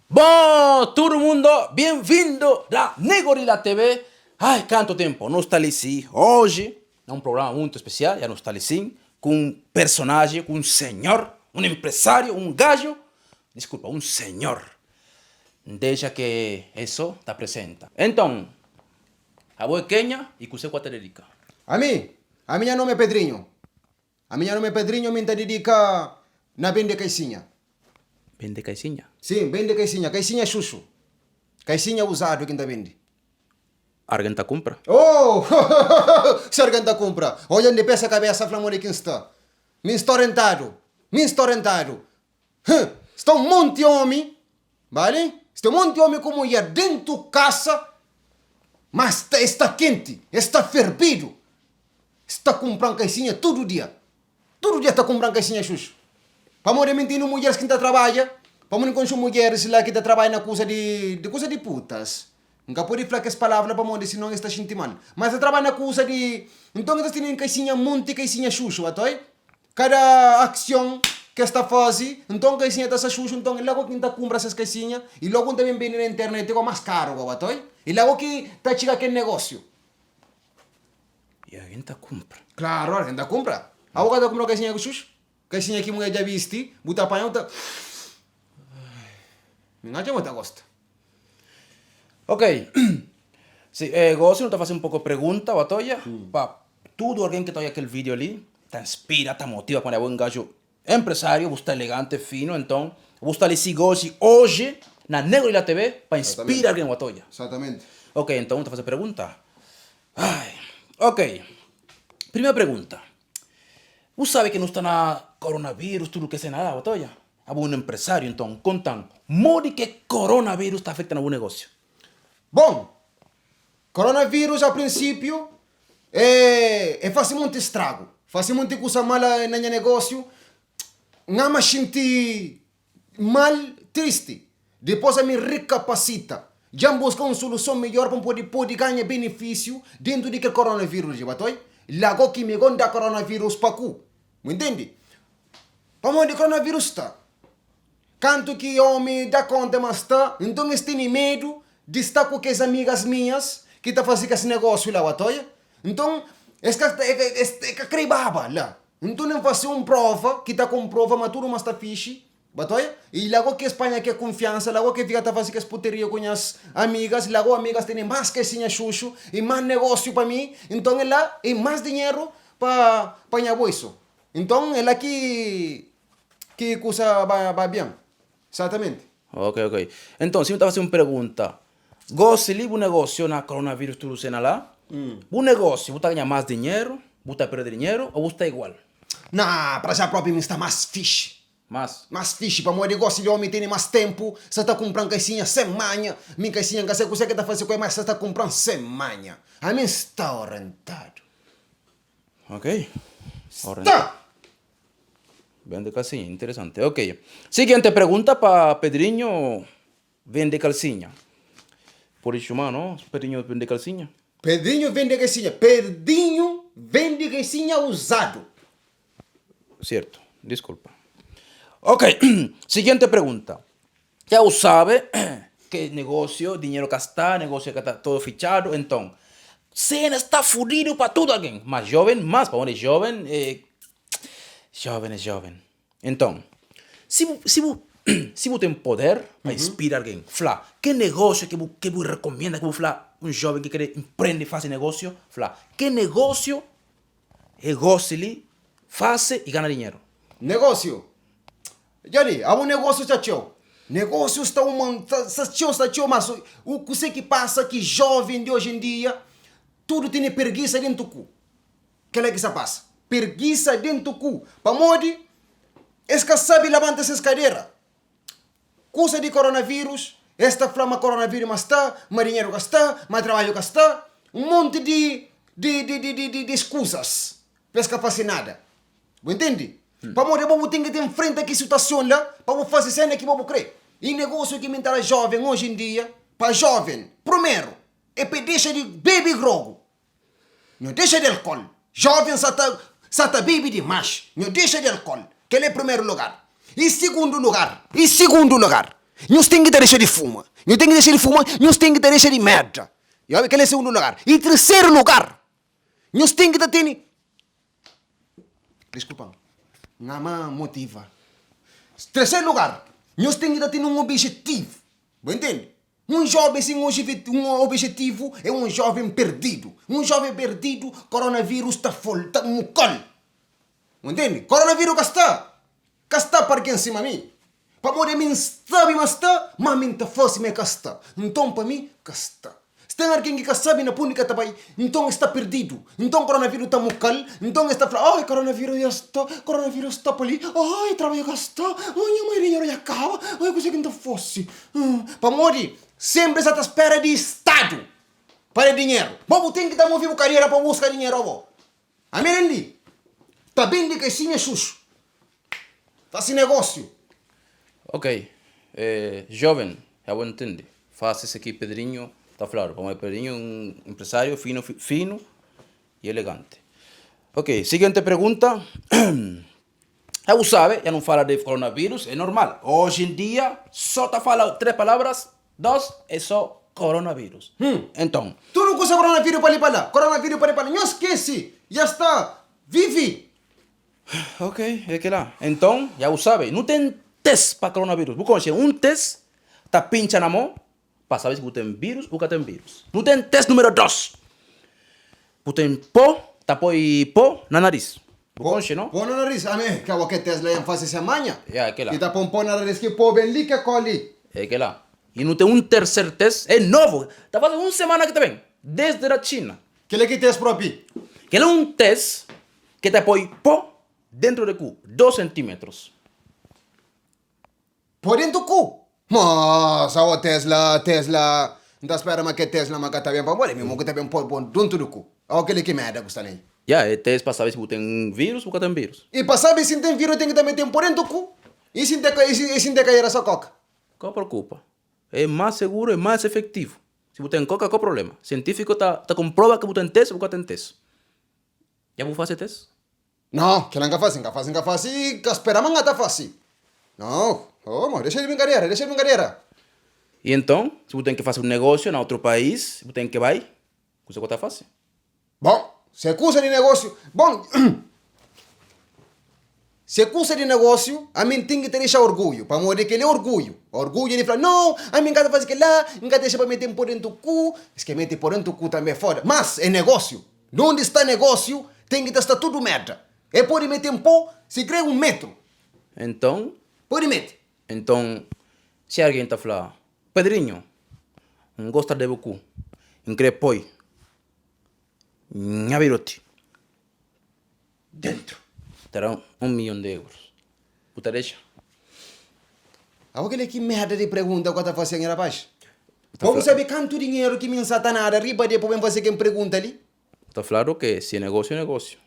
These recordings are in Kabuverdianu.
Bon tudu mundo bien-vindo na Negorila TV Ai kantu tempo nu sta li si oji na un programa muntu spesial ya nu sta li sin ku un personaji ku un senhor un empresario un gaju diskulpa un senhor N dexa ke el so ta presenta Enton abo e kenha i kuse ku a ta dedika? Ami ami nha nomi é Pedrinho Ami nha nomi é Pedrinho mi nta didika na bende kaisinha. Bende kaisinha? Sim, bende kaisinha, kaisinha xuxu, kaisinha uzadu ki nta bende. Argen ta kumpra? Oh! Si argen ta kumpra! Odjan di pesa kabesa fla modi ki nsta. Mi nsta orentadu, mi nsta orentadu. Huh! Sta un monti omi, bale? Sta un monti omi ku mulher dentu kasa, ma sta, es sta kenti, es sta ferbidu. Sta kunpra-m kaisinha tudu dia. Tudu dia sta kunpra-m kaisinha xuxu. Pamodi ami N tene mudjeris ki N ta trabadja, pamodi N konxe un mudjeris la ki ta trabadja na kuza di, di kuza di putas. N ka pode fla kes palavra la pamodi sinon es ta xinti mal. Ma es ta trabadja na kuza di, nton es ta tene kaisinha monti kaisinha xuxu, atoi. Kada aksion ki es ta faze, nton kaisinha ta sta xuxu, nton e logu ki N ta kunpra ses kaisinha i logu N ta ben bende na internet ku más karu goba, atoi. E logu ki ta txiga kel negósiu. I algen ta kunpra. Klaru, algen ta kunpra. Abo ka ta kunpra kaisinha ku xuxu? Kaisinha ki mulher dja bisti, bu ta panha, bu ta. Mi n atxa ma bu ta gosta. Ok. Si, gosi nu ta fasi un poko pregunta, Batoya, pa tudu algen ki ta oia kel video li, ta inspira, ta motiva, pamodi abo é un gaju empresario, bu sta elegante, fino, enton bu sta li si gosi oji na Negro Ilha TV pa inspira algen, Batoya. Exatamente. Ok, enton nu ta fasi pregunta. Ai, ok. Primeru pregunta, Bu sabe ki nu sta na koronavírus, tudu kes sena la, bo ta odja? Abo un empresáriu, nton konta-m, modi ke koronavírus ta afeta na bu negósiu? Bon, koronavírus a prinsípiu e e fasi monti stragu, fasi monti kusa mal na nha negósiu, N ama xinti mal, tristi. Dipôs ami rekapasita. Dja N buska un soluson midjór pa N pode pode ganha benefísiu dentu di kel koronavírus li. Batoi, lago ki mi go N da koronavírus pa ku. Bu intende? Pamodi koronavírus sta. Kantu ki omi da konta ma sta, nton es tene medu di sta ku kes amigas minhas ki ta faze kes negósiu la. Batoi, nton es ka es ka kre baba la. Nton N fase un prova ki ta konprova ma tudu ma sta fixi. Batoia, i lago ki es panha ke kunfiansa, lago ke fika ta fase kes puteria ku nhas amigas, lago amigas tene mas ke si nha xuxu, i mas negosiu pa mi, nton e la i mas dinheru pa pa nha boisu. Nton e la ki ki kusa ba ba bien. Satamenti. Ok, ok. Nton, si mi ta fase un pergunta, gosi li bu negosiu na koronavirus tudu sena la, bu negosiu bu ta ganha mas dinheru, bu ta perde dinheru o bu sta igual? Na, pra já propi mi sta mas fixi. Mas. Mas fixi pamodi gosi di omi tene mas tempu sa ta kumpran kaisinha sem manha mi kaisinha nka sai kuse ke ta fasi ku el mas sa ta kumpran sem manha ami nsta orentadu. Ok. Sta! Bende kalsinha, interesante. Ok. Siguiente pregunta pa Pedrinho vende kalsinha. Pode chama, no? Pedrinho vende kalsinha. Pedrinho vende kaisinha. Pedrinho vende kaisinha usadu. Cierto, disculpa. Ok, siguiente pregunta. Ya bu sabe ke negocio, dinheiro ka sta, negocio ka ta todo fichado, enton sena sta fudido pa tudo algen, mas joven mas, pamodi joven é joven é joven. Enton, si bu si bu si bu ten poder pa inspira algen, fla ke negocio ke bu ke bu recomienda, ke bu fla un joven ke kere emprende fasi negocio, fla ke negocio E gosi li fase i gana dinheru. Negósiu. Dja li, abo negósiu sta txeu. Negósiu sta uma, sta txeu, sta txeu, mas u kuse ki pasa ki jóven di oji en dia tudu tene pergisa dentu ku. Kela ki sta pasa. Pergisa dentu ku. Pamodi es ka sabe labanta ses kadera. Kusa di koronavírus, es ta fla ma koronavírus ma sta, ma dinheru ka sta, ma trabadju ka sta, un monti di di di di di di skusas pa es ka fase nada. Bu intendi? Pamodi abo bu ten ki ta enfrenta ki situason la pa bu fase sena ki bo bu kre. I negosiu ki mi ta da joven oji en dia, pa joven, primeru e pa e dexa di bebe grogu. Nho dexa di alcool. Joven sa ta sa ta bebe dimas. Nho dexa di alcool. Kel é primeru lugar. I sigundu lugar, i sigundu lugar. Nhos ten ki ta dexa di fuma. Nhos ten ki dexa di fuma, nhos ten ki ta dexa di merda. I obi, kel-la é segundu lugar. I terseru lugar, nhos ten ki ta tene. Diskulpa-m, N ama motiva. Terseru lugar, nhos ten ki ta tene un obijetivu. Bu intende? Un jóven sen un obijetivu é un jóven perdidu. Un jóven perdidu, koronavírus ta fol, ta muka-l. Bu ntende? Koronavírus ka sta, ka sta pa algen sima mi. Pamodi ami N sabe ma sta, má mi N ta fase ma e ka sta. Nton pa mi, ka sta. Si ten algen ki ka sabe na pundi ka ta bai, nton e sta perdidu. Nton koronavírus ta muka-l, nton es ta fla, Ai, koronavírus dja sta, koronavírus sta pa li, ai, trabadju ka sta, ai, nha mai dinheru dja kaba, ai, kuzê ki N ta fase? Pamodi sénpri es sa ta spera di Stadu pa da dinheru. Bo bu ten ki ta move bu kadera pa buska dinheru abo. Ami nen li ta bende kaixinha xuxu, fase negósiu. Ok, joven, ja bo ntende. Fase esaki Pedrinho ta fladu, pamodi Pedrinho é un empresário fino, fino y elegante. Ok, siguiente pregunta. Ja bo sabe, ja no fala de coronavirus, é normal. Hoje em dia só ta fala tres palabras, dos é só coronavirus. Enton. Tudu kusa coronavirus pa li pa la, coronavirus pa li pa la, nhos skese, ja sta vivi. Ok, é kila. Enton, ja bo sabe, no ten test pa coronavirus. Bu konxe un test ta pincha na mo pa sabe si bu ten virus ou ka ten virus. No ten test numero dos. Bu ten po, ta poi po na nariz. Bu konxe, no? Po na nariz. Ame, ke awor ke test la yan fase se manha. Ya, kila. I ta pon po na nariz ki po ben li ke ko li. E kila. I no ten un terser test, e novo, ta fase un semana ki ta ben, desde da China. Kila ki test propi? Kila un test ke ta poi po dentro de ku, dos centimetros. Po dentu ku. Mosa, o Tesla, Tesla, N ta spera ma ke Tesla ma ka ta ben pamodi mi mo ki ta ben po po dentu di ku. O keli ki merda ku sta na i. Ya, e test pa sabe si bu ten virus o ka ten virus. I pa sabe si N ten virus ten ki ta mete-m po dentu ku. I si N te ka, i si N te ka era so koka? Ka preokupa. E mas seguru, e mas efektivu. Si bu ten koka, ka problema. Sientifiko ta ta komproba ke bu ten test o bu ka ten test. Ya bu fase test? No, kila N ka fasi, N ka fasi, N ka fasi, N ka spera ma N ka ta fasi. No, oh mo, dexa di brinkadera, dexa di brinkadera. I enton, si bu ten ki fasi un negosiu na utru pais, bu ten ki bai, kusa ku ta fasi? Bon, si é kusa di negosiu, bon, si é kusa di negosiu, ami N ten ki ta dexa orguliu, pamodi keli é orguliu. Orguliu di fla, no, ami N ka ta fasi kila, N ka ta dexa pa mete-m po dentu ku, es ke mete po dentu ku tanbe é foda, mas é negosiu. Undi sta negósiu ten ki ta sta tudu merda. E pode mete un pó si kre un metru. Enton. Pode mete. Enton, si algen ta fla, Pedrinhu, N gosta de bu ku, N kre poi nha biroti dentru, ta da un milhon di eurus, bu ta dexa? Abo keli ki merda di pregunta ku ta fase nha rapaz? Bo bu sabe kantu dinheru ki mi nsa ta nada riba de pa ben fase ken pregunta li? Ta fladu ke si negosiu é negosiu.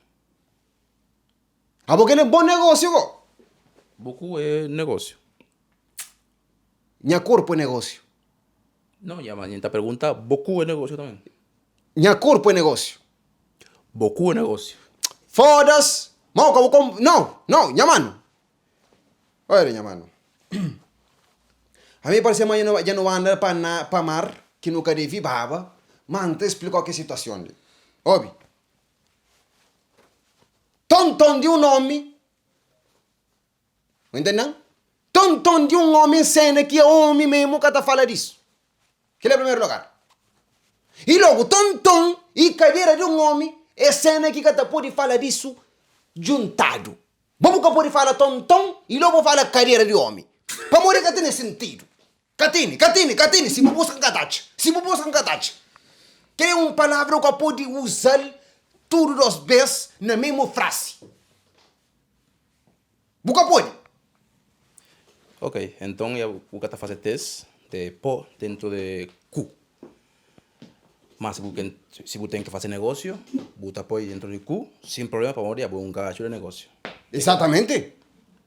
Abo keli é bon negosiu go. Bu ku é negosiu. Nha korpu é negosiu. No, nha ma nha ta pergunta bo ku é negosiu tambe. Nha korpu é negosiu. Bo ku é negosiu. Fodas! Mau ka bu kom no, no, nha manu. Oia li nha manu, ami parse ma dja nu anda pa na pa mar ki nu ka devi baba, ma N ta splikau ki situason li. Obi, tonton di un omi, bu ntende-m? Tonton di un omi nsena ki é omi memu ka ta fala disu. Kel é primeru lugar. I logu, tonton i kadera di un omi é sena ki ka ta pode fala disu djuntadu. Bo bu ka pode fala tonton i logu bu fala kadera di omi. Pamodi ka tene sintidu. Ka tene, ka tene, ka tene. Si bu buska N ka ta atxa. Si bu buska N ka ta atxa. Kel é un palavra ku ka pode uzal tudu dos bes na memu frasi. Bu ka pode. Ok, enton ya bu ka ta fase test de po dentro de ku. Ma si bu ken si bu ten ke fase negosio, bu ta poi dentro di ku sin problema pamodi abo é un gajo de negosio. Exatamente.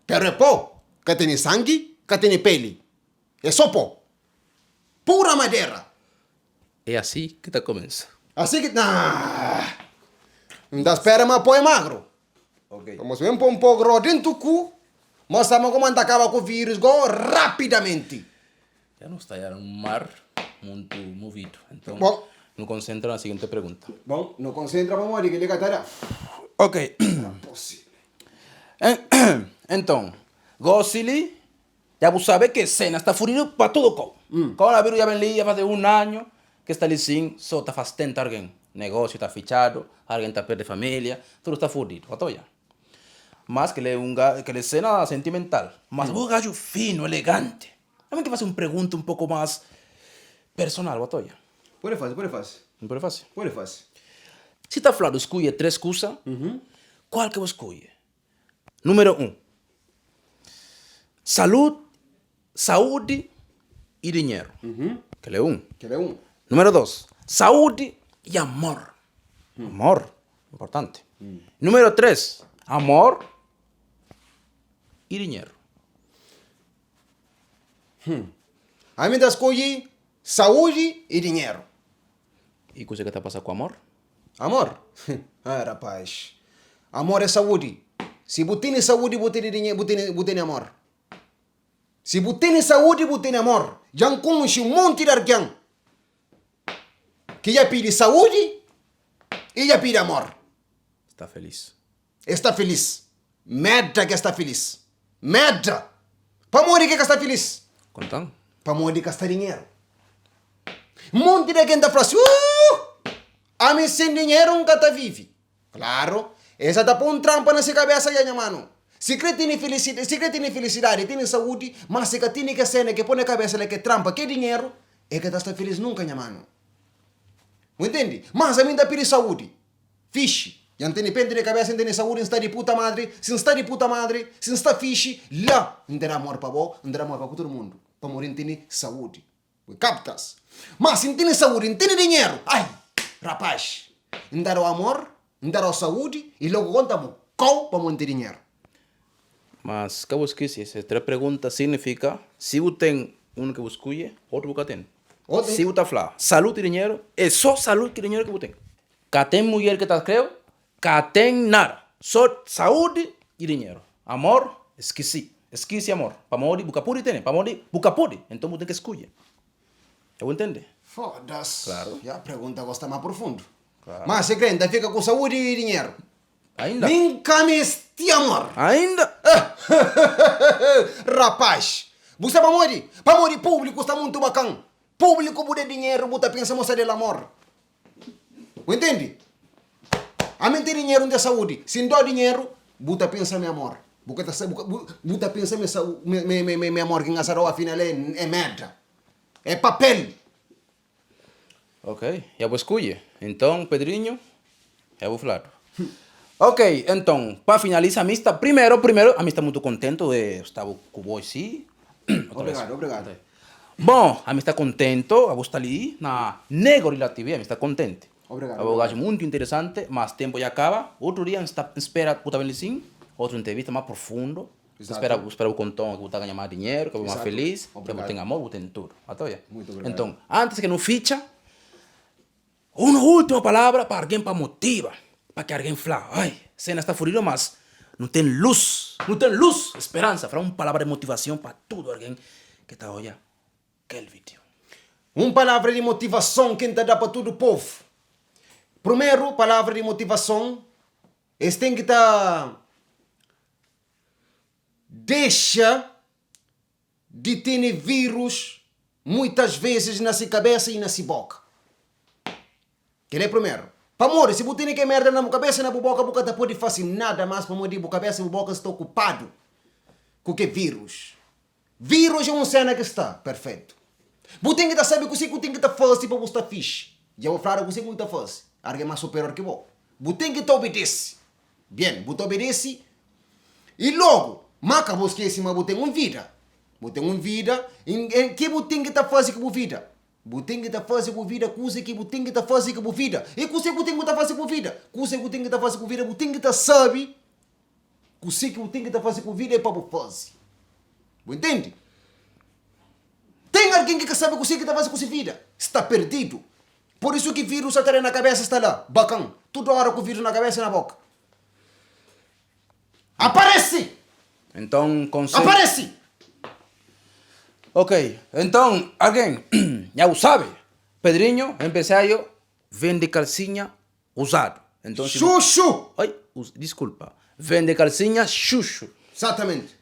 Pero é po, ka tene sangi, ka tene peli. É so po. Pura madera. É asi ki ta kumensa. Asi ki ta. N ta spera ma po é magro. Pamodi si ben pon po gro dentu ku, mostra ma kuma N ta kaba ku virus go rapidamenti. Ya nu sta ya nun mar muntu muvidu. Enton, Bon. nu konsentra na siginti pergunta. Bon, nu konsentra pamodi kel-li ka ta da. Ok. Posible. Enton, gosi li, ya bu sabe ke sena sta furidu pa tudu kou. Koronavirus ya ben li, ya faze un anhu ke sta li sin, so ta faz tenta argen. Negosiu ta fitxadu, argen ta perde familia, tudu sta furidu. Ba ta oja. Mas kel é un kel é sena sentimental. Mas bo gaju finu, elegante. Ami ke fasi un pregunta un poko mas personal, bo ta oja. Pode fasi, pode fasi. N pode fasi? Pode fasi. Si ta fladu skuye 3 kusa, kual ke bo skuye? Numero 1, salud, saudi i dinheru. Kel é 1. Kel é 1. Numero 2, saudi i amor. Amor, importanti. Numero 3, amor i dinheru. Ami ta skodje saudi i dinheru. I kuzê ki ta pasa ku amor? Amor? Ah, rapaz. Amor é saúdi. Si bu tene saúdi, bu tene dinheru, bu tene, bu tene amor. Si bu tene saúdi, bu tene amor. Dja N konxe un monti di algen ki dja pidi saúdi i dja pidi amor. Sta felis. Es sta felis. Merda ki es sta felis. Merda! Pamodi ki ka sta felis? Konta-m. Pamodi ka sta dinheru. Monti di algen ta fla si, Uuh! Ami sen dinheru N ka ta vivi. Klaru, es sa ta poi un tranpa na se kabesa ya nha manu. Si kre tene felisidadi, si kre tene felisidadi, tene saúdi, ma si ka tene ke sena ke poi na kabesa la ke tranpa ke dinheru, e ka ta sta felis nunka nha manu. Bu intendi? Mas ami N ta pidi saúdi. Fixi. Dja N tene pente di kabesa, N tene saúdi, N sta di puta madri. Si N sta di puta madri, si N sta fixi, la N ta da amor pa bo, N ta da amor pa ku tudu mundu, pamodi N tene saúdi. Bu kaptas? Ma si N tene saúdi, N tene dinheru, ai! Rapaz, N ta da-u amor, N ta da-u saúdi i logu konta bu kau pamodi N ten dinheru. Mas ka bu skisi, es tres pergunta signifika si bu ten un ki bu skuye, otru bu ka ten. Si bu ta fla salud i dinheru, e so salud ki dinheru ki bu ten. Ka ten mulher ki ta kreu, ka ten nada, so saúdi i dinheru. Amor, skisi, skisi amor, pamodi bu ka pudi tene, pamodi bu ka pudi, enton bu ten ki skuye. Ya bu ntende? Fodas. Klaru. Ya, pregunta gosi ta ma profundu. Klaru. Ma si kre, N ta fika ku saúdi i dinheru. Ainda. Mi N ka misti amor. Ainda. Rapaz, bu sa pamodi? Pamodi públiku sta muntu bakan. Públiku bu da dinheru, bu ta pensa ma sta del amor. Bu intendi? Ami N ten dinheru, N ten saúdi. Si N dau dinheru, bu ta pensa mi amor. Bu ka ta sa, bu ka, bu, bu ta pensa mi sau, mi, mi, mi, mi amor ki N gasta dau, afinal é, é merda. É papel. Ok, ya bu skodje. Enton, Pedrinho, ya bu fladu. Ok, enton, pa finalisa, mi sta, primero, primero, ami sta mutu kontentu di sta ku bo si. Obrigadu, obrigadu. Bon, ami sta kontento, abo sta li na Negorila TV, ami sta kontente. Obrigadu. Abo gajo muntu interesante, mas tempo ya kaba. Otro dia N sta, N spera bu ta ben li sin, otro entrevista mas profundo. N spera, N spera bu konton ki bu ta ganha mas dinheru, ki bu mas felis, ki bu ten amor, bu ten tudu. Ata oja? Enton, antes ke no fitxa, Una ultima palabra pa argen pa motiva, pa ki argen fla, ai, sena sta furidu mas nu ten lus, nu ten lus, speransa, fla un palabra di motivason pa tudu argen ki ta odja kel video. Un palavra di motivason ki N ta da pa tudu povu. Primeru palavra di motivason, es ten ki ta dexa di tene virus muitas vezes na si kabesa i na si boka. Kel é primeru. Pamodi si bu tene kel merda na bu kabesa i na bu boka bu ka ta pode fase nada mas pamodi bu kabesa i bu boka sta okupadu ku ke virus. Virus é un sena ki sta perfetu. Bu ten ki ta sabe kuse ku ten ki ta fase pa bu sta fixi. Dja bu fladu kuse ku bu ta fase. Argen mas superior ki bo. Bu ten ki ta obidese. Bien, bu ta obedese i logu, má ka bu skese ma bu ten un vida. Bu ten un vida i ke bu ten ki ta faze ku bu vida? Bu ten ki ta faze ku bu vida kuze ki bu ten ki ta faze ku bu vida. I kuze ku ten ki ta faze ku bu vida? Kuze ku ten ki ta faze ku bu vida? Bu ten ki ta sabe kuze ki bu ten ki ta faze ku bu vida i pa bu faze. Bu intende? Ten algen ki ka sabe kuze ki ta faze ku se vida, sta perdidu. Por isu ki virus sa ta da na kabesa sta la, bakan, tudu ora ku virus na kabesa i na boka. Aparesi! Enton konselhu. Aparesi! Ok, então, alguém, já o sabe, Pedrinho, empresário, vende calcinha usado. Então, se Xuxu! Ai, desculpa. Vende calcinha xuxu. Exatamente.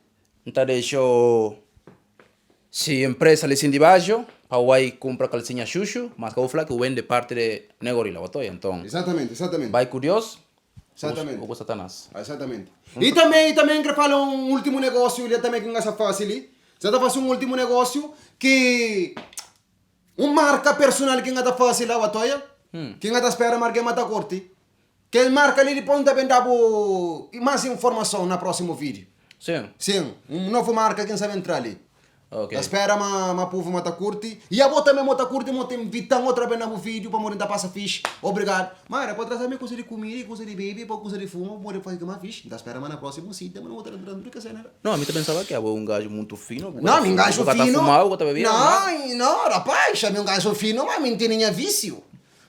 Então deixou se empresa ali assim de baixo, pa vai compra calcinha xuxu, mas que eu falo que vende parte de Negorila, botou? Então, Exatamente, exatamente. vai curioso, Exatamente. ou com Satanás. Exatamente. E também quero falar um último negócio, ele também que não é fácil. Já está fazendo um último negócio que uma marca personal que não está fácil lá, toia. Que não está espera marca mata corte. Que marca ali depois também dá mais informação no próximo vídeo. Sim. Sim, um novo marca quem sabe entrar ali. Ok. Espera ma ma povo mata curte. E a bota também mata curte, mota invitar outra vez no vídeo para morrer da passa fixe. Obrigado. Mas pode trazer coisa de comida, coisa de bebida, coisa de fumo, morrer fazer mais fixe. Então espera mas na próxima sim, também não vou trazer que cena. Não, a mim também pensava que era um gajo muito fino. Não, um gajo tá fino. fumado, tá bebendo. Não, não, rapaz, a mim um gajo fino, mas mim tem vício.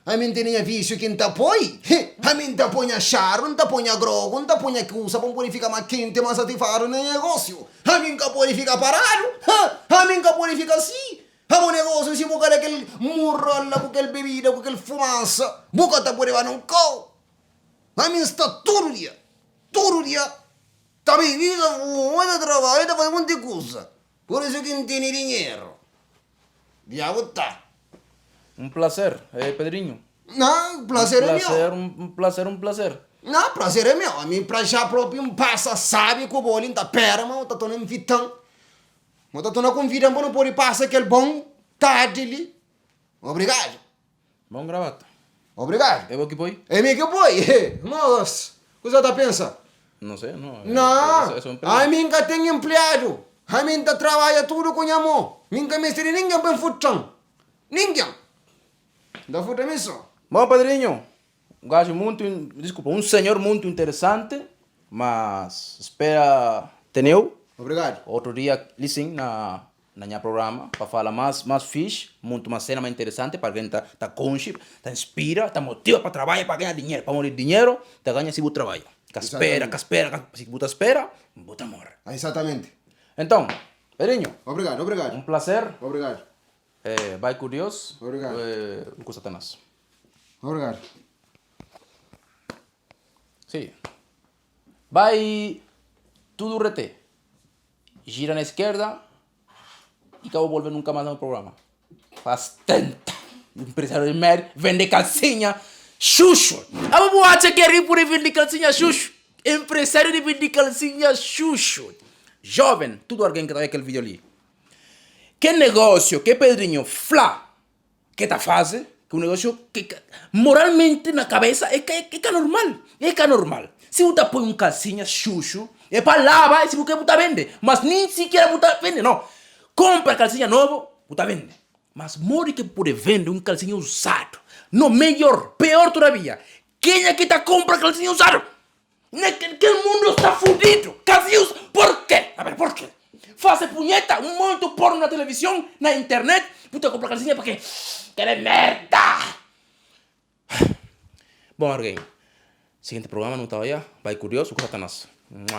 A mim tem vício que não põe. A mim tá põe a charro, não põe a grogo, não põe a cusa, para poder ficar mais quente, mais ativado no negócio. A mim que pode ficar parado. A mim que pode ficar assim. A meu negócio, se bocar aquele murro lá, com aquele bebida, com aquele fumaça, boca tá por levar num cão. A mim está todo dia, todo dia. Tá bebida, fuma, trabalha, tá fazendo muita coisa. Por isso que não tem dinheiro. Diabo tá. Um prazer, Pedrinho. Não, prazer um é prazer, meu. Um prazer, um prazer. Não, prazer é meu. A mim, pra já próprio, um passa, sabe que o bolinho tá pera, mas tá tornando invitando. Mas tá tornando convidando para não poder passar aquele bom tarde ali. Obrigado. Bom gravata. Obrigado. É bom que põe? É mim que põe. Mas, o que você tá pensando? Não sei, não. Não, Isso, isso é um a mim que tem empregado. A mim tá trabalha tudo com a mão. Nunca me seria ninguém bem futão. Ninguém. Da futa mesmo. Bom, Pedrinho, um gajo muito, desculpa, um senhor muito interessante, mas espera teneu Obrigado. outro dia, ali sim, na minha programa, para falar mais fixe, muito mais cena mais interessante, para quem tá consciente, tá inspira, tá motiva para trabalhar, para ganhar dinheiro, para morrer dinheiro, tá ganha se você trabalha. Que espera, que espera, que se você espera, você morre. Exatamente. Então, Pedrinho, Obrigado, obrigado. um prazer. Obrigado. Vai com Deus. Obrigado. Com Satanás. Obrigado. Sim. Vai tudo reté. Gira na esquerda e acabou volver nunca mais no programa. Faz tanta. Empresário de merda, vende calcinha, xuxo. A boate quer ir por aí vende calcinha, xuxo. Empresário de vende calcinha, xuxo. Jovem, tudo alguém que tá vendo aquele vídeo ali. Que negócio que Pedrinho Flá que tá fazendo, que um negócio que moralmente na cabeça é que é normal, é que é normal. Se você põe um calcinha xuxo, é para lá, se você você vende, mas nem sequer você vende, não. Compra calcinha novo, você vende. Mas more que pode vender um calcinha usado. No melhor, pior todavia. Quem é que tá compra calcinha usado? Que o mundo está fudido. Calcinha usado. Por quê? A ver, por quê? Faz punheta, um monte de porno na televisão, na internet. Puta, compra calcinha porque quer merda. Bom, alguém. Seguinte programa não tá aí. Vai curioso com Satanás.